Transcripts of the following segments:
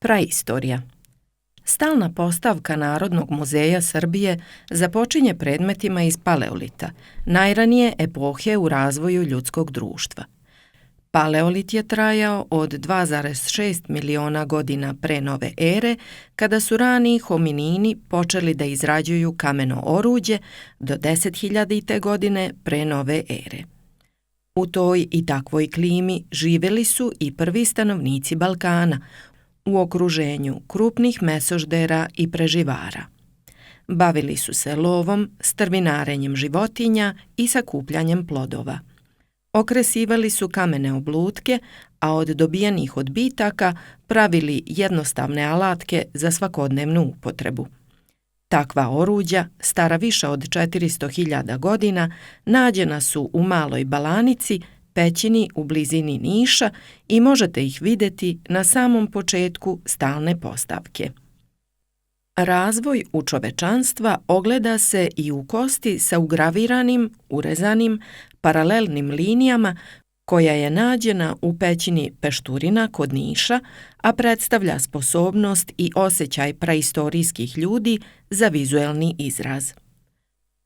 Praistorija. Stalna postavka Narodnog muzeja Srbije započinje predmetima iz paleolita, najranije epohe u razvoju ljudskog društva. Paleolit je trajao od 2,6 miliona godina pre nove ere, kada su rani hominini počeli da izrađuju kameno oruđe, do 10.000. godine pre nove ere. U toj i takvoj klimi živjeli su i prvi stanovnici Balkana, u okruženju krupnih mesoždera i preživara. Bavili su se lovom, strvinarenjem životinja i sakupljanjem plodova. Okresivali su kamene oblutke, a od dobijenih odbitaka pravili jednostavne alatke za svakodnevnu upotrebu. Takva oruđa, stara više od 400.000 godina, nađena su u Maloj Balanici, pećini u blizini Niša i možete ih vidjeti na samom početku stalne postavke. Razvoj u čovečanstva ogleda se i u kosti sa ugraviranim, urezanim, paralelnim linijama koja je nađena u pećini Pešturina kod Niša, a predstavlja sposobnost i osjećaj praistorijskih ljudi za vizuelni izraz.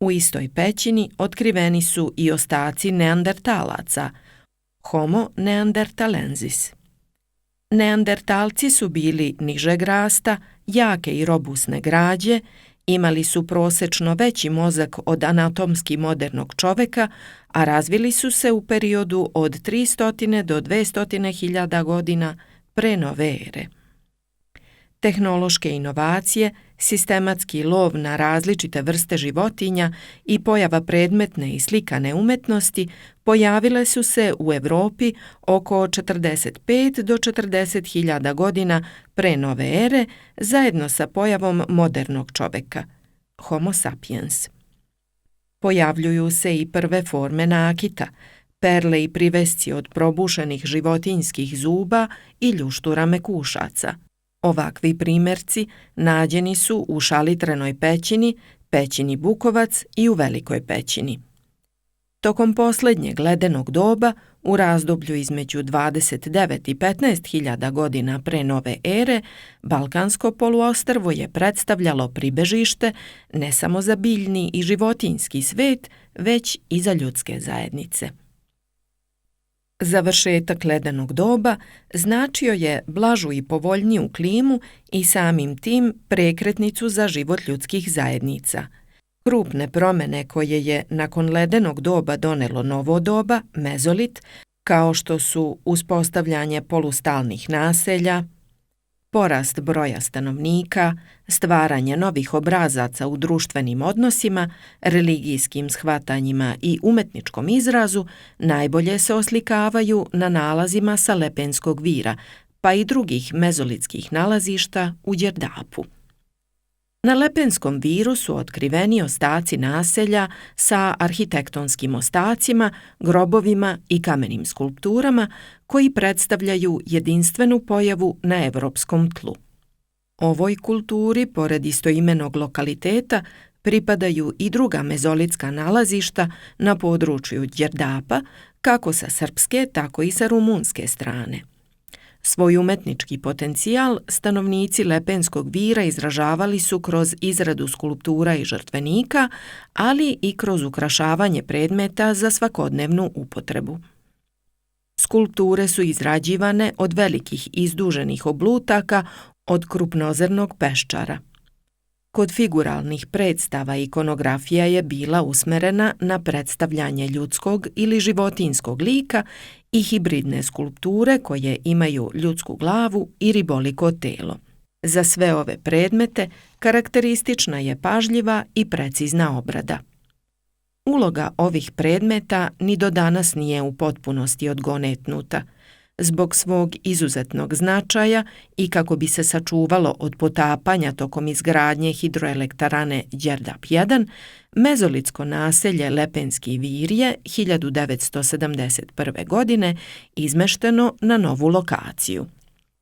U istoj pećini otkriveni su i ostaci neandertalaca, Homo neanderthalensis. Neandertalci su bili nižeg rasta, jake i robusne građe, imali su prosečno veći mozak od anatomski modernog čoveka, a razvili su se u periodu od 300 do 200.000 godina pre nove ere. Tehnološke inovacije, sistematski lov na različite vrste životinja i pojava predmetne i slikane umetnosti pojavile su se u Evropi oko 45 do 40.000 godina pre nove ere zajedno sa pojavom modernog čoveka, Homo sapiens. Pojavljuju se i prve forme nakita, perle i privesci od probušenih životinjskih zuba i ljuštura mekušaca. Ovakvi primjerci nađeni su u Šalitrenoj pećini, pećini Bukovac i u Velikoj pećini. Tokom posljednjeg ledenog doba, u razdoblju između 29 i 15.000 godina pre nove ere, Balkansko poluostrvo je predstavljalo pribežište ne samo za biljni i životinjski svet, već i za ljudske zajednice. Završetak ledenog doba značio je blažu i povoljniju klimu i samim tim prekretnicu za život ljudskih zajednica. Krupne promjene koje je nakon ledenog doba donelo novo doba, mezolit, kao što su uspostavljanje polustalnih naselja, porast broja stanovnika, stvaranje novih obrazaca u društvenim odnosima, religijskim shvatanjima i umetničkom izrazu najbolje se oslikavaju na nalazima sa Lepenskog vira, pa i drugih mezolitskih nalazišta u Đerdapu. Na Lepenskom viru su otkriveni ostaci naselja sa arhitektonskim ostacima, grobovima i kamenim skulpturama koji predstavljaju jedinstvenu pojavu na evropskom tlu. Ovoj kulturi, pored istoimenog lokaliteta, pripadaju i druga mezolitska nalazišta na području Đerdapa, kako sa srpske, tako i sa rumunske strane. Svoj umetnički potencijal stanovnici Lepenskog vira izražavali su kroz izradu skulptura i žrtvenika, ali i kroz ukrašavanje predmeta za svakodnevnu upotrebu. Skulpture su izrađivane od velikih izduženih oblutaka od krupnozrnog peščara. Kod figuralnih predstava ikonografija je bila usmerena na predstavljanje ljudskog ili životinjskog lika i hibridne skulpture koje imaju ljudsku glavu i riboliko telo. Za sve ove predmete karakteristična je pažljiva i precizna obrada. Uloga ovih predmeta ni do danas nije u potpunosti odgonetnuta. Zbog svog izuzetnog značaja i kako bi se sačuvalo od potapanja tokom izgradnje hidroelektrane Đerdap 1, mezolitsko naselje Lepenski vir je 1971. godine izmešteno na novu lokaciju.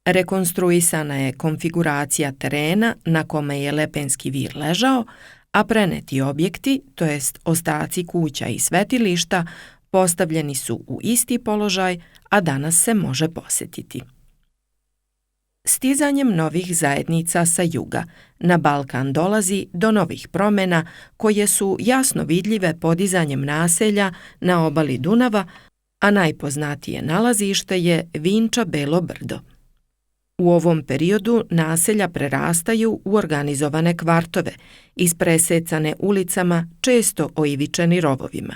Rekonstruisana je konfiguracija terena na kome je Lepenski vir ležao, a preneti objekti, to jest ostaci kuća i svetilišta, postavljeni su u isti položaj, a danas se može posjetiti. Stizanjem novih zajednica sa juga, na Balkan dolazi do novih promjena koje su jasno vidljive podizanjem naselja na obali Dunava, a najpoznatije nalazište je Vinča Belo brdo. U ovom periodu naselja prerastaju u organizovane kvartove, ispresecane ulicama često oivičeni rovovima.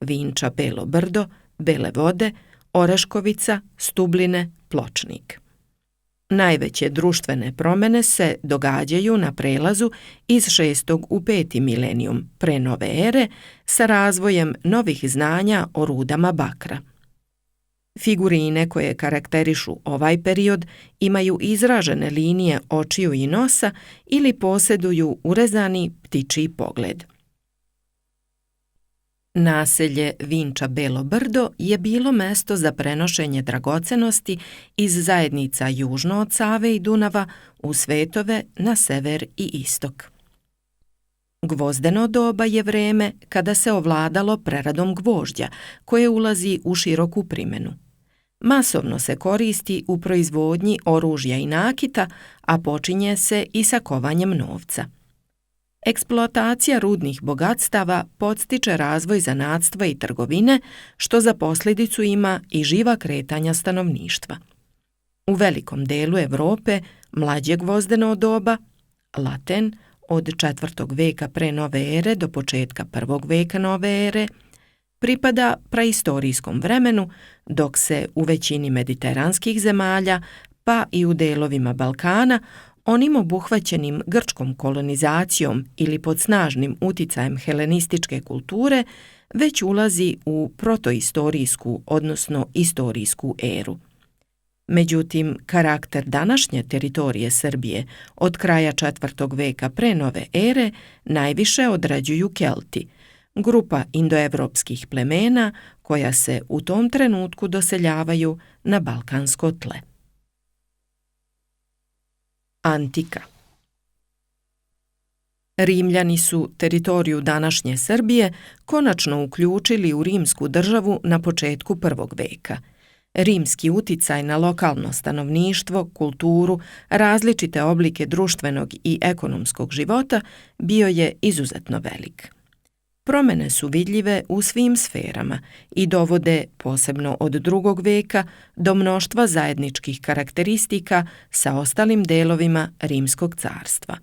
Vinča Belo brdo, Bele vode, Oreškovica, Stubline, Pločnik. Najveće društvene promjene se događaju na prelazu iz 6. u 5. milenijum pre nove ere sa razvojem novih znanja o rudama bakra. Figurine koje karakterišu ovaj period imaju izražene linije očiju i nosa ili posjeduju urezani ptičji pogled. Naselje Vinča Belo brdo je bilo mesto za prenošenje dragocenosti iz zajednica južno od Save i Dunava u svetove na sever i istok. Gvozdeno doba je vreme kada se ovladalo preradom gvožđa, koje ulazi u široku primjenu. Masovno se koristi u proizvodnji oružja i nakita, a počinje se i sa kovanjem novca. Eksploatacija rudnih bogatstava podstiče razvoj zanatstva i trgovine, što za posljedicu ima i živa kretanja stanovništva. U velikom delu Evrope mlađe gvozdeno doba, Laten, od 4. veka pre nove ere do početka 1. veka nove ere, pripada praistorijskom vremenu, dok se u većini mediteranskih zemalja, pa i u delovima Balkana, onim obuhvaćenim grčkom kolonizacijom ili pod snažnim uticajem helenističke kulture, već ulazi u protoistorijsku, odnosno istorijsku eru. Međutim, karakter današnje teritorije Srbije od kraja 4. veka pre nove ere najviše određuju Kelti, grupa indoevropskih plemena koja se u tom trenutku doseljavaju na balkansko tle. Antika. Rimljani su teritoriju današnje Srbije konačno uključili u rimsku državu na početku 1. veka. Rimski uticaj na lokalno stanovništvo, kulturu, različite oblike društvenog i ekonomskog života bio je izuzetno velik. Promjene su vidljive u svim sferama i dovode, posebno od 2. veka, do mnoštva zajedničkih karakteristika sa ostalim delovima Rimskog carstva.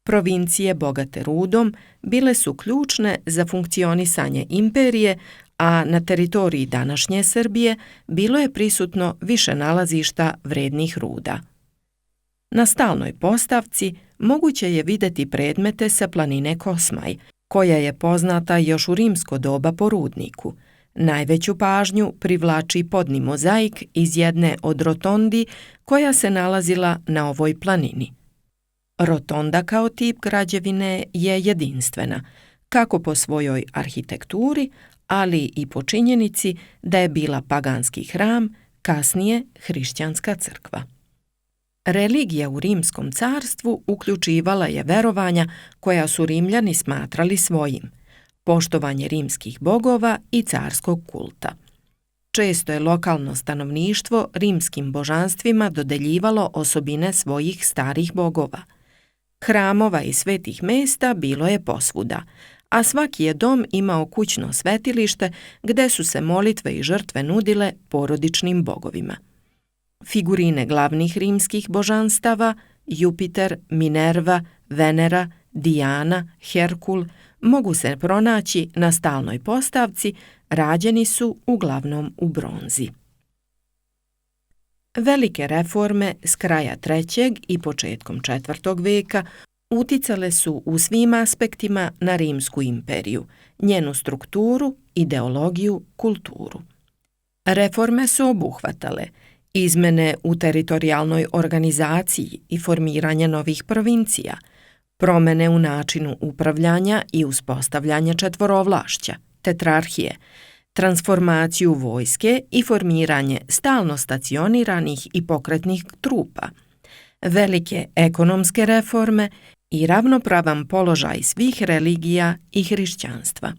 Provincije bogate rudom bile su ključne za funkcionisanje imperije, a na teritoriji današnje Srbije bilo je prisutno više nalazišta vrednih ruda. Na stalnoj postavci moguće je vidjeti predmete sa planine Kosmaj, koja je poznata još u rimsko doba po rudniku. Najveću pažnju privlači podni mozaik iz jedne od rotondi koja se nalazila na ovoj planini. Rotonda kao tip građevine je jedinstvena, kako po svojoj arhitekturi, ali i po činjenici da je bila paganski hram, kasnije hrišćanska crkva. Religija u Rimskom carstvu uključivala je verovanja koja su Rimljani smatrali svojim, poštovanje rimskih bogova i carskog kulta. Često je lokalno stanovništvo rimskim božanstvima dodeljivalo osobine svojih starih bogova. Hramova i svetih mesta bilo je posvuda, a svaki je dom imao kućno svetilište gde su se molitve i žrtve nudile porodičnim bogovima. Figurine glavnih rimskih božanstava, Jupiter, Minerva, Venera, Dijana, Herkul, mogu se pronaći na stalnoj postavci, rađeni su uglavnom u bronzi. Velike reforme s kraja 3. i početkom 4. veka uticale su u svim aspektima na Rimsku imperiju, njenu strukturu, ideologiju, kulturu. Reforme su obuhvatale izmene u teritorijalnoj organizaciji i formiranje novih provincija, promjene u načinu upravljanja i uspostavljanja četvorovlašća, tetrarhije, transformaciju vojske i formiranje stalno stacioniranih i pokretnih trupa, velike ekonomske reforme i ravnopravan položaj svih religija i hrišćanstva.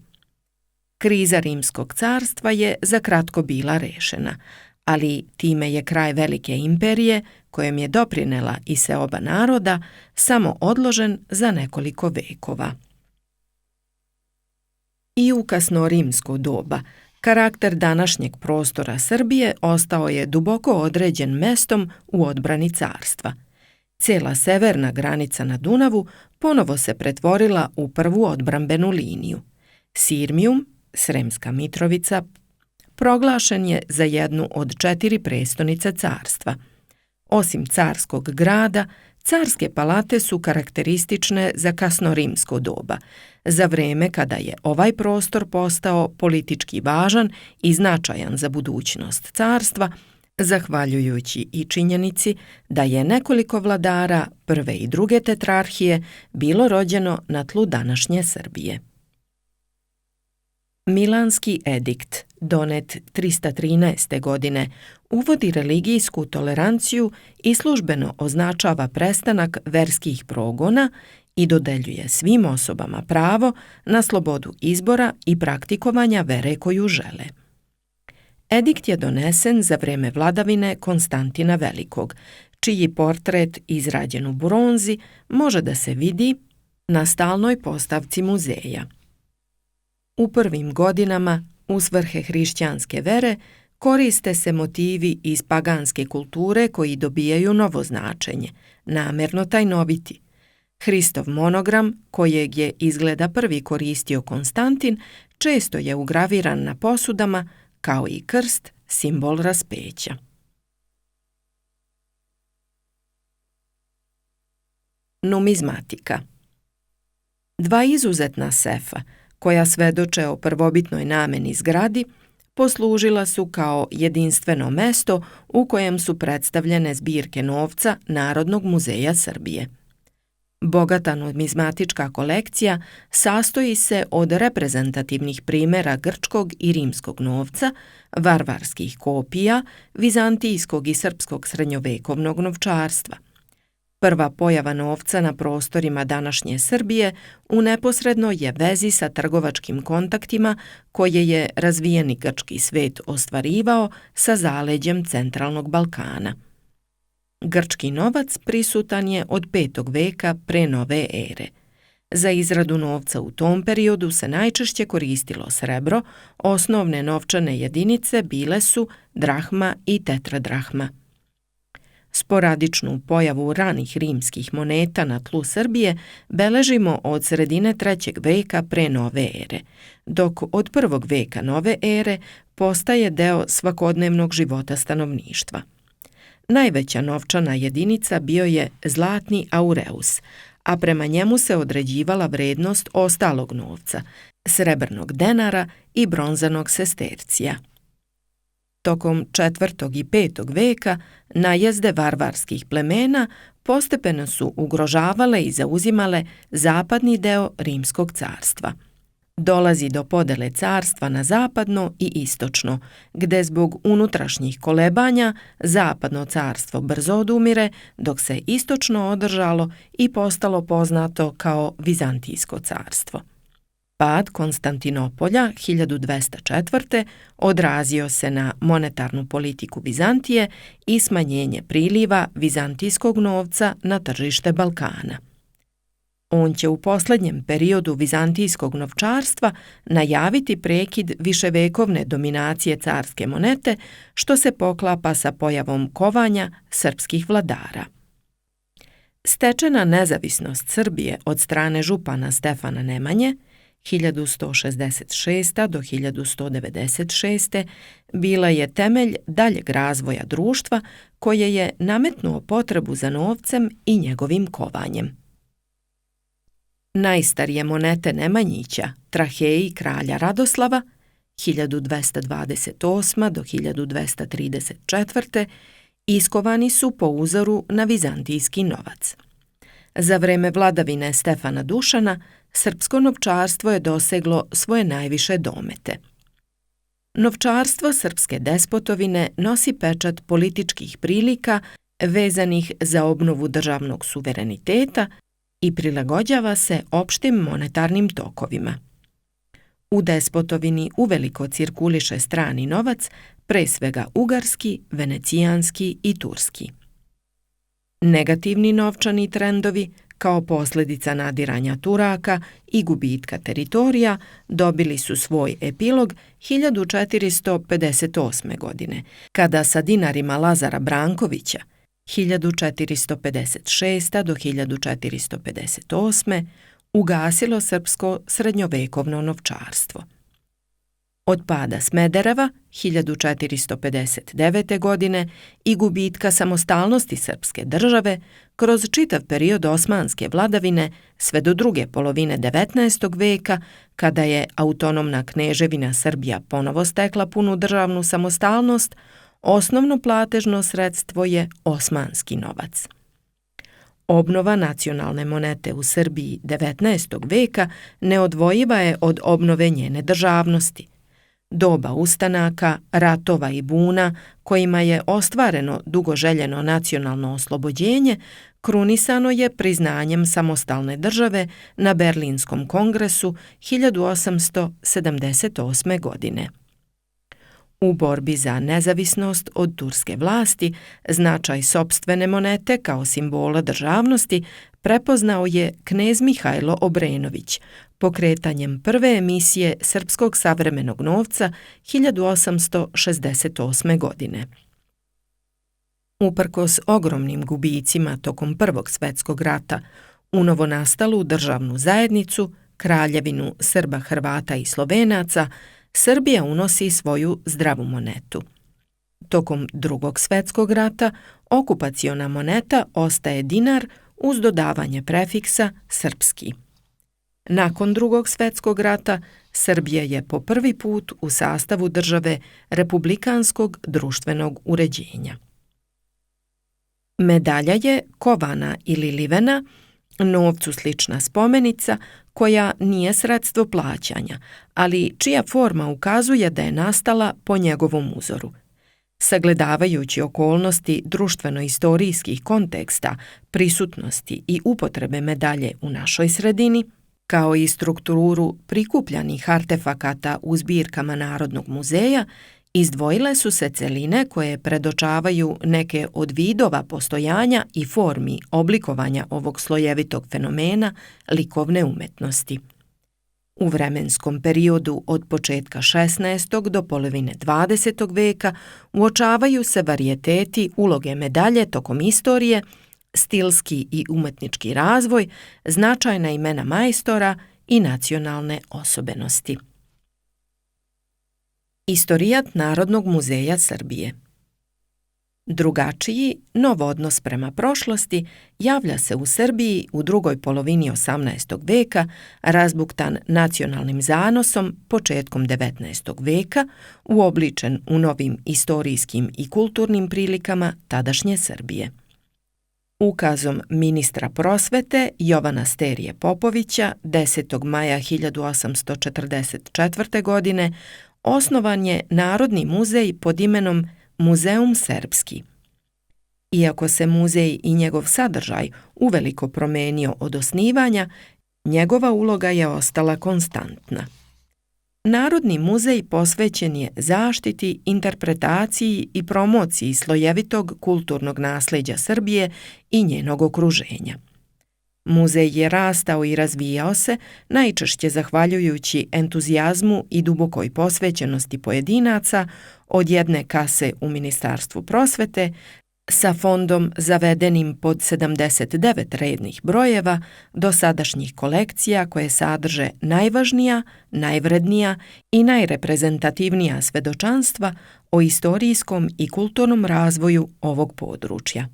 Kriza Rimskog carstva je za kratko bila rešena, ali time je kraj velike imperije, kojem je doprinela i seoba naroda, samo odložen za nekoliko vekova. I u kasnorimsko doba karakter današnjeg prostora Srbije ostao je duboko određen mestom u odbrani carstva. Cijela severna granica na Dunavu ponovo se pretvorila u prvu odbrambenu liniju. Sirmijum, Sremska Mitrovica, proglašen je za jednu od 4 prestonice carstva. Osim carskog grada, carske palate su karakteristične za kasnorimsko doba, za vrijeme kada je ovaj prostor postao politički važan i značajan za budućnost carstva, zahvaljujući i činjenici da je nekoliko vladara prve i druge tetrarhije bilo rođeno na tlu današnje Srbije. Milanski edikt, donet 313. godine, uvodi religijsku toleranciju i službeno označava prestanak verskih progona i dodeljuje svim osobama pravo na slobodu izbora i praktikovanja vere koju žele. Edikt je donesen za vrijeme vladavine Konstantina Velikog, čiji portret izrađen u bronzi može da se vidi na stalnoj postavci muzeja. U prvim godinama, u svrhe hrišćanske vere, koriste se motivi iz paganske kulture koji dobijaju novo značenje, namjerno tajnoviti. Hristov monogram, kojeg je izgleda prvi koristio Konstantin, često je ugraviran na posudama, kao i krst, simbol raspeća. Numizmatika. 2 izuzetna sefa, koja svedoče o prvobitnoj nameni zgradi, poslužila su kao jedinstveno mesto u kojem su predstavljene zbirke novca Narodnog muzeja Srbije. Bogata numizmatička kolekcija sastoji se od reprezentativnih primjera grčkog i rimskog novca, varvarskih kopija, vizantijskog i srpskog srednjovekovnog novčarstva. Prva pojava novca na prostorima današnje Srbije u neposrednoj je vezi sa trgovačkim kontaktima koje je razvijeni grčki svet ostvarivao sa zaleđem centralnog Balkana. Grčki novac prisutan je od 5. veka pre nove ere. Za izradu novca u tom periodu se najčešće koristilo srebro, osnovne novčane jedinice bile su drahma i tetradrahma. Sporadičnu pojavu ranih rimskih moneta na tlu Srbije beležimo od sredine 3. veka pre nove ere, dok od 1. veka nove ere postaje deo svakodnevnog života stanovništva. Najveća novčana jedinica bio je zlatni aureus, a prema njemu se određivala vrednost ostalog novca, srebrnog denara i bronzanog sestercija. Tokom 4. i 5. veka najezde varvarskih plemena postepeno su ugrožavale i zauzimale zapadni deo Rimskog carstva. Dolazi do podele carstva na zapadno i istočno, gde zbog unutrašnjih kolebanja zapadno carstvo brzo odumire, dok se istočno održalo i postalo poznato kao Vizantijsko carstvo. Pad Konstantinopolja 1204. odrazio se na monetarnu politiku Vizantije i smanjenje priliva vizantijskog novca na tržište Balkana. On će u posljednjem periodu vizantijskog novčarstva najaviti prekid viševekovne dominacije carske monete, što se poklapa sa pojavom kovanja srpskih vladara. Stečena nezavisnost Srbije od strane župana Stefana Nemanje 1166. do 1196. bila je temelj daljeg razvoja društva koje je nametnuo potrebu za novcem i njegovim kovanjem. Najstarije monete Nemanjića, traheji kralja Radoslava 1228. do 1234. iskovani su po uzoru na vizantijski novac. Za vreme vladavine Stefana Dušana srpsko novčarstvo je doseglo svoje najviše domete. Novčarstvo srpske despotovine nosi pečat političkih prilika vezanih za obnovu državnog suvereniteta i prilagođava se opštim monetarnim tokovima. U despotovini uveliko cirkuliše strani novac, pre svega ugarski, venecijanski i turski. Negativni novčani trendovi, kao posljedica nadiranja Turaka i gubitka teritorija, dobili su svoj epilog 1458. godine, kada sa dinarima Lazara Brankovića 1456. do 1458. ugasilo srpsko srednjovekovno novčarstvo. Od pada Smedereva 1459. godine i gubitka samostalnosti srpske države kroz čitav period osmanske vladavine sve do druge polovine 19. veka, kada je autonomna kneževina Srbija ponovo stekla punu državnu samostalnost, osnovno platežno sredstvo je osmanski novac. Obnova nacionalne monete u Srbiji 19. veka neodvojiva je od obnove njene državnosti. Doba ustanaka, ratova i buna, kojima je ostvareno dugo željeno nacionalno oslobođenje, krunisano je priznanjem samostalne države na Berlinskom kongresu 1878. godine. U borbi za nezavisnost od turske vlasti, značaj sopstvene monete kao simbola državnosti prepoznao je knez Mihajlo Obrenović pokretanjem prve emisije srpskog savremenog novca 1868. godine. Uprkos ogromnim gubicima tokom Prvog svjetskog rata, u novonastalu državnu zajednicu, Kraljevinu Srba, Hrvata i Slovenaca, Srbija unosi svoju zdravu monetu. Tokom Drugog svjetskog rata okupaciona moneta ostaje dinar uz dodavanje prefiksa srpski. Nakon Drugog svjetskog rata Srbija je po prvi put u sastavu države republikanskog društvenog uređenja. Medalja je kovana ili livena, novcu slična spomenica koja nije sredstvo plaćanja, ali čija forma ukazuje da je nastala po njegovom uzoru. Sagledavajući okolnosti društveno-istorijskih konteksta, prisutnosti i upotrebe medalje u našoj sredini, kao i strukturu prikupljanih artefakata u zbirkama Narodnog muzeja, izdvojile su se celine koje predočavaju neke od vidova postojanja i formi oblikovanja ovog slojevitog fenomena likovne umetnosti. U vremenskom periodu od početka 16. do polovine 20. veka uočavaju se varijeteti uloge medalje tokom istorije, stilski i umetnički razvoj, značajna imena majstora i nacionalne osobenosti. Istorijat Narodnog muzeja Srbije. Drugačiji, nov odnos prema prošlosti javlja se u Srbiji u drugoj polovini 18. veka, razbuktan nacionalnim zanosom početkom 19. veka, uobličen u novim istorijskim i kulturnim prilikama tadašnje Srbije. Ukazom ministra prosvete Jovana Sterije Popovića 10. maja 1844. godine osnovan je Narodni muzej pod imenom Muzeum Serbski. Iako se muzej i njegov sadržaj uveliko promenio od osnivanja, njegova uloga je ostala konstantna. Narodni muzej posvećen je zaštiti, interpretaciji i promociji slojevitog kulturnog nasljeđa Srbije i njenog okruženja. Muzej je rastao i razvijao se najčešće zahvaljujući entuzijazmu i dubokoj posvećenosti pojedinaca od jedne kase u Ministarstvu prosvete sa fondom zavedenim pod 79 rednih brojeva do sadašnjih kolekcija koje sadrže najvažnija, najvrednija i najreprezentativnija svedočanstva o istorijskom i kulturnom razvoju ovog područja.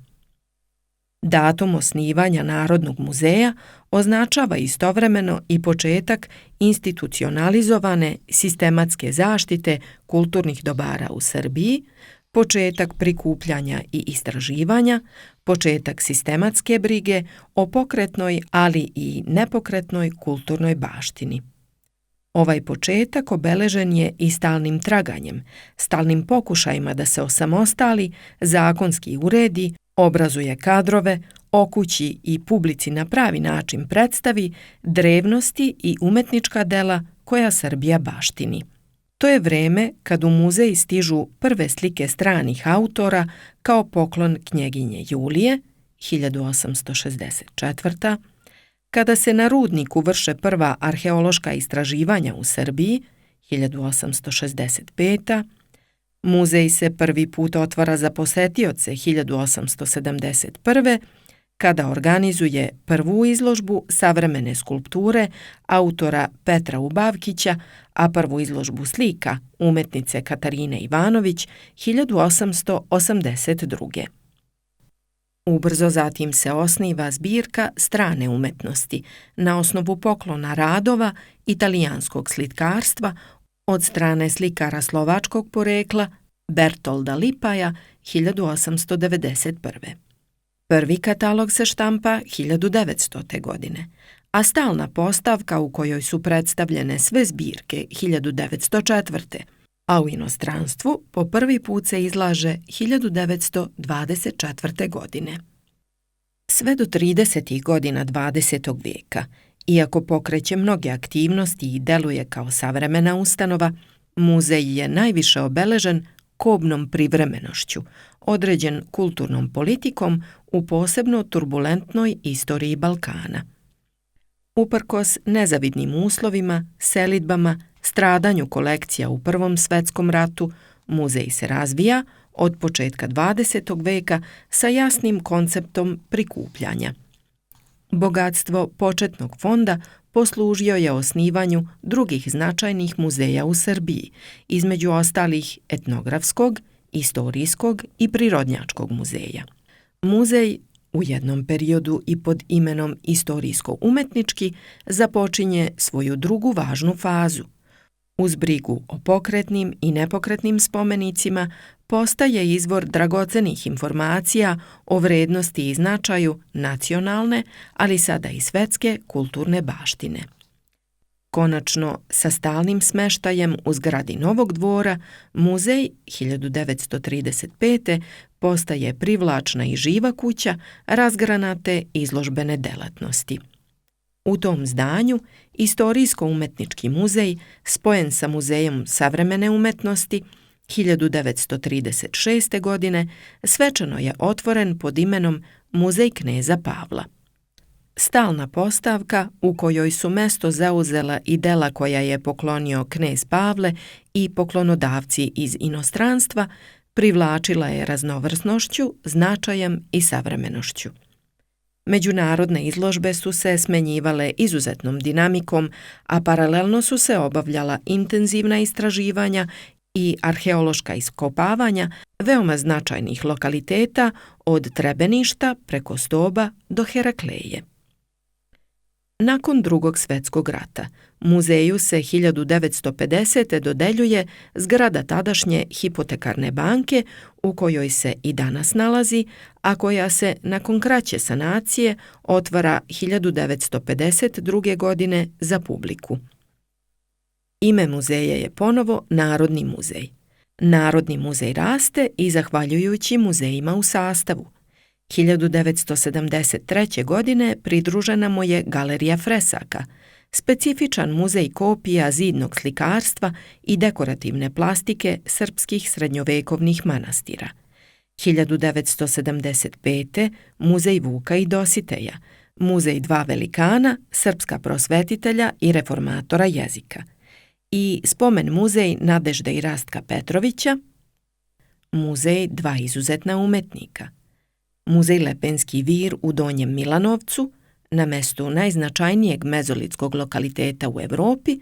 Datum osnivanja Narodnog muzeja označava istovremeno i početak institucionalizovane sistematske zaštite kulturnih dobara u Srbiji, početak prikupljanja i istraživanja, početak sistematske brige o pokretnoj, ali i nepokretnoj kulturnoj baštini. Ovaj početak obeležen je i stalnim traganjem, stalnim pokušajima da se osamostali, zakonski uredi, obrazuje kadrove, okući i publici na pravi način predstavi drevnosti i umetnička dela koja Srbija baštini. To je vreme kad u muzej stižu prve slike stranih autora kao poklon knjeginje Julije, 1864. Kada se na rudniku vrše prva arheološka istraživanja u Srbiji, 1865. Muzej se prvi put otvara za posetioce 1871. kada organizuje prvu izložbu savremene skulpture autora Petra Ubavkića, a prvu izložbu slika umetnice Katarine Ivanović 1882. Ubrzo zatim se osniva zbirka strane umetnosti na osnovu poklona radova italijanskog slitkarstva od strane slikara slovačkog porekla Bertolda Lipaja 1891. Prvi katalog se štampa 1900. godine, a stalna postavka u kojoj su predstavljene sve zbirke 1904. a u inostranstvu po prvi put se izlaže 1924. godine. Sve do 30. godina 20. vijeka, iako pokreće mnoge aktivnosti i deluje kao savremena ustanova, muzej je najviše obeležen kobnom privremenošću, određen kulturnom politikom u posebno turbulentnoj istoriji Balkana. Uprkos nezavidnim uslovima, selidbama, stradanju kolekcija u Prvom svetskom ratu, muzej se razvija od početka 20. veka sa jasnim konceptom prikupljanja. Bogatstvo početnog fonda poslužio je osnivanju drugih značajnih muzeja u Srbiji, između ostalih etnografskog, istorijskog i prirodnjačkog muzeja. Muzej u jednom periodu i pod imenom istorijsko-umetnički započinje svoju drugu važnu fazu. Uz brigu o pokretnim i nepokretnim spomenicima postaje izvor dragocenih informacija o vrednosti i značaju nacionalne, ali sada i svetske kulturne baštine. Konačno, sa stalnim smeštajem u zgradi Novog dvora, muzej 1935. postaje privlačna i živa kuća razgranate izložbene delatnosti. U tom zdanju Istorijsko-umetnički muzej, spojen sa Muzejom savremene umetnosti, 1936. godine svečano je otvoren pod imenom Muzej kneza Pavla. Stalna postavka u kojoj su mesto zauzela i dela koja je poklonio knez Pavle i poklonodavci iz inostranstva privlačila je raznovrsnošću, značajem i savremenošću. Međunarodne izložbe su se smenjivale izuzetnom dinamikom, a paralelno su se obavljala intenzivna istraživanja i arheološka iskopavanja veoma značajnih lokaliteta od Trebeništa preko Stoba do Herakleje. Nakon Drugog svjetskog rata, muzeju se 1950. dodeljuje zgrada tadašnje hipotekarne banke u kojoj se i danas nalazi, a koja se nakon kraće sanacije otvara 1952. godine za publiku. Ime muzeja je ponovo Narodni muzej. Narodni muzej raste i zahvaljujući muzejima u sastavu. 1973. godine pridružena mu je Galerija fresaka, specifičan muzej kopija zidnog slikarstva i dekorativne plastike srpskih srednjovekovnih manastira. 1975. Muzej Vuka i Dositeja, Muzej dva velikana, srpska prosvetitelja i reformatora jezika. I spomen muzej Nadežde i Rastka Petrovića, Muzej dva izuzetna umetnika. Muzej Lepenski vir u Donjem Milanovcu, na mestu najznačajnijeg mezolitskog lokaliteta u Evropi,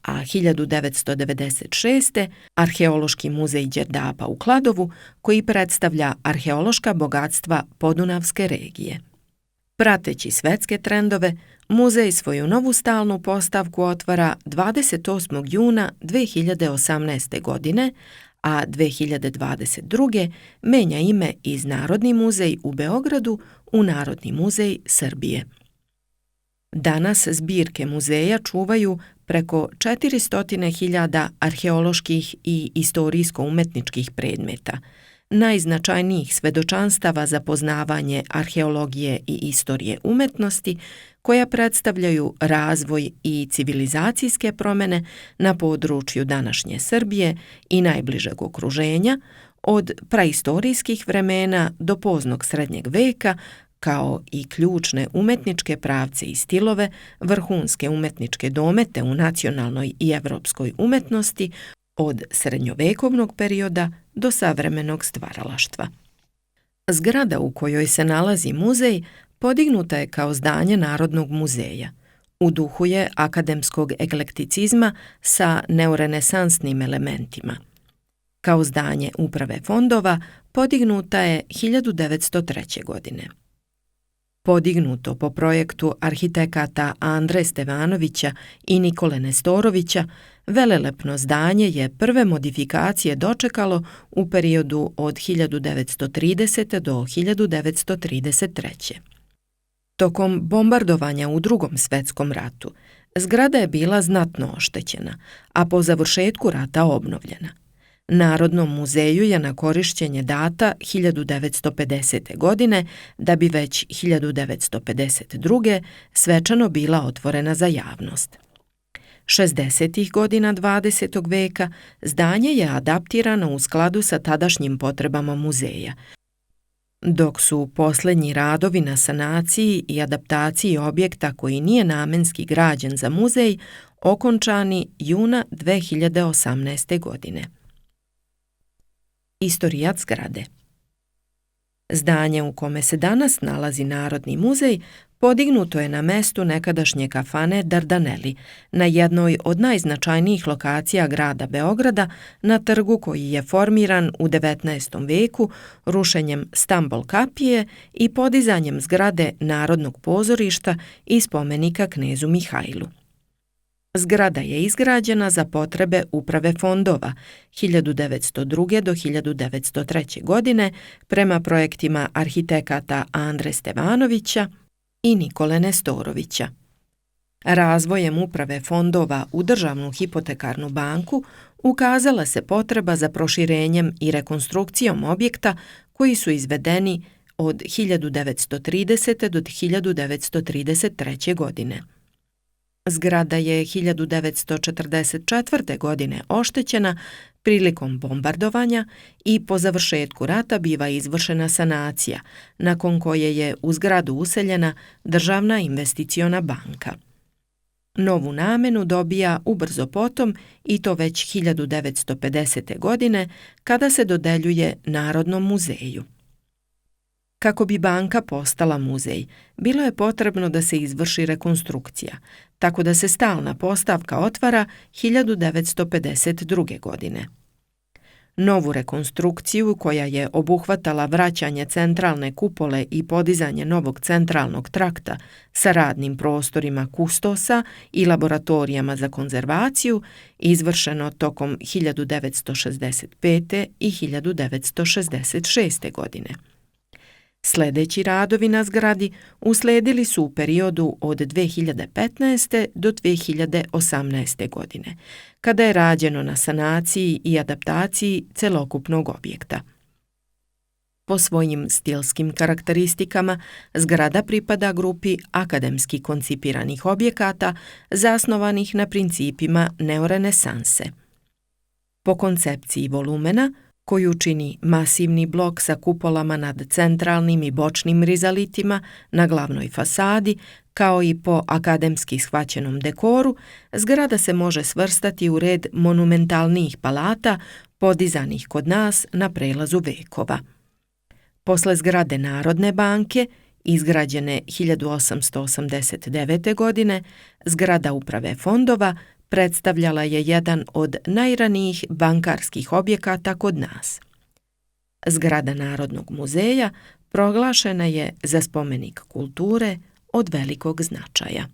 a 1996. Arheološki muzej Đerdapa u Kladovu, koji predstavlja arheološka bogatstva Podunavske regije. Prateći svetske trendove, muzej svoju novu stalnu postavku otvara 28. juna 2018. godine, a 2022. menja ime iz Narodni muzej u Beogradu u Narodni muzej Srbije. Danas zbirke muzeja čuvaju preko 400.000 arheoloških i istorijsko-umetničkih predmeta, najznačajnijih svedočanstava za poznavanje arheologije i istorije umetnosti, koja predstavljaju razvoj i civilizacijske promjene na području današnje Srbije i najbližeg okruženja, od praistorijskih vremena do poznog srednjeg veka, kao i ključne umetničke pravce i stilove, vrhunske umetničke domete u nacionalnoj i evropskoj umetnosti, od srednjovekovnog perioda do savremenog stvaralaštva. Zgrada u kojoj se nalazi muzej podignuta je kao zdanje Narodnog muzeja. U duhu je akademskog eklekticizma sa neorenesansnim elementima. Kao zdanje uprave fondova podignuta je 1903. godine. Podignuto po projektu arhitekata Andre Stevanovića i Nikole Nestorovića, velelepno zdanje je prve modifikacije dočekalo u periodu od 1930. do 1933. Tokom bombardovanja u Drugom svetskom ratu, zgrada je bila znatno oštećena, a po završetku rata obnovljena. Narodnom muzeju je na korišćenje data 1950. godine, da bi već 1952. svečano bila otvorena za javnost. 60. godina 20. veka zdanje je adaptirano u skladu sa tadašnjim potrebama muzeja, dok su posljednji radovi na sanaciji i adaptaciji objekta koji nije namenski građen za muzej okončani juna 2018. godine. Istorijat zgrade. Zdanje u kome se danas nalazi Narodni muzej podignuto je na mestu nekadašnje kafane Dardaneli, na jednoj od najznačajnijih lokacija grada Beograda, na trgu koji je formiran u 19. veku rušenjem Stambol kapije i podizanjem zgrade Narodnog pozorišta i spomenika knezu Mihajlu. Zgrada je izgrađena za potrebe uprave fondova 1902. do 1903. godine prema projektima arhitekata Andre Stevanovića i Nikole Nestorovića. Razvojem uprave fondova u Državnu hipotekarnu banku ukazala se potreba za proširenjem i rekonstrukcijom objekta koji su izvedeni od 1930. do 1933. godine. Zgrada je 1944. godine oštećena prilikom bombardovanja i po završetku rata biva izvršena sanacija, nakon koje je u zgradu useljena Državna investiciona banka. Novu namenu dobija ubrzo potom, i to već 1950. godine, kada se dodeljuje Narodnom muzeju. Kako bi banka postala muzej, bilo je potrebno da se izvrši rekonstrukcija, tako da se stalna postavka otvara 1952. godine. Novu rekonstrukciju, koja je obuhvatala vraćanje centralne kupole i podizanje novog centralnog trakta sa radnim prostorima kustosa i laboratorijama za konzervaciju, izvršeno tokom 1965. i 1966. godine. Sljedeći radovi na zgradi uslijedili su u periodu od 2015. do 2018. godine, kada je rađeno na sanaciji i adaptaciji celokupnog objekta. Po svojim stilskim karakteristikama, zgrada pripada grupi akademski koncipiranih objekata zasnovanih na principima neorenesanse. Po koncepciji volumena, koju čini masivni blok sa kupolama nad centralnim i bočnim rizalitima na glavnoj fasadi, kao i po akademski shvaćenom dekoru, zgrada se može svrstati u red monumentalnijih palata podizanih kod nas na prelazu vekova. Posle zgrade Narodne banke, izgrađene 1889. godine, zgrada uprave fondova predstavljala je jedan od najranijih bankarskih objekata kod nas. Zgrada Narodnog muzeja proglašena je za spomenik kulture od velikog značaja.